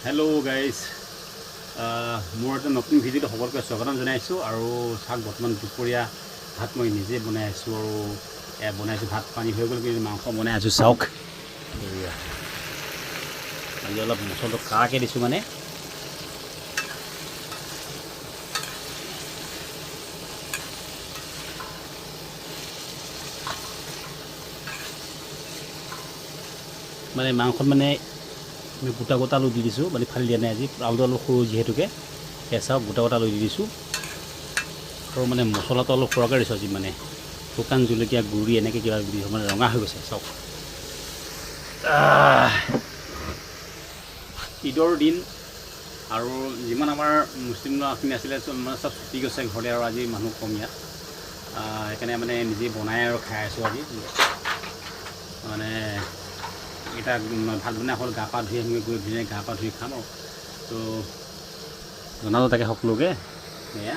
Hello' guys, মোৰ এটা নতুন ভিডিঅ'ত সকলোকে স্বাগতম জনাইছোঁ। আৰু চাওক, বৰ্তমান দুপৰীয়া ভাত মই নিজে বনাই আছোঁ আৰু এয়া বনাইছোঁ। ভাত পানী হৈ গ'ল, কিন্তু মাংস বনাই আছোঁ। চাওক, এয়া আজি অলপ মছলাটো কাৰাকৈ দিছোঁ। মানে মাংসত মানে আমি গোটা গোটা আলু দি দিছোঁ, মানে ফালি দিয়া নাই আজি। আলুটো অলপ সৰু যিহেতুকে। এয়া চাওক, গোটা গোটা আলু দি দিছোঁ আৰু মানে মছলাটো অলপ সৰহকৈ দিছোঁ আজি। মানে শুকান জলকীয়া গুড়ি এনেকৈ কিবা কিবি দিছোঁ, মানে ৰঙা হৈ গৈছে। চাওক, ঈদৰ দিন আৰু যিমান আমাৰ মুছলিম ল'ৰাখিনি আছিলে চব মানে চব ছুটি গৈছে ঘৰলৈ আৰু আজি মানুহ কম ইয়াত। সেইকাৰণে মানে নিজে বনাই আৰু খাই আছোঁ আজি। মানে এতিয়া ভাত বনাই হ'ল, গা পা ধুই আহিমগৈ, গৈ ধুনীয়াকৈ গা পা ধুই খাম আৰু। তো জনালোঁ তাকে সকলোকে এয়া।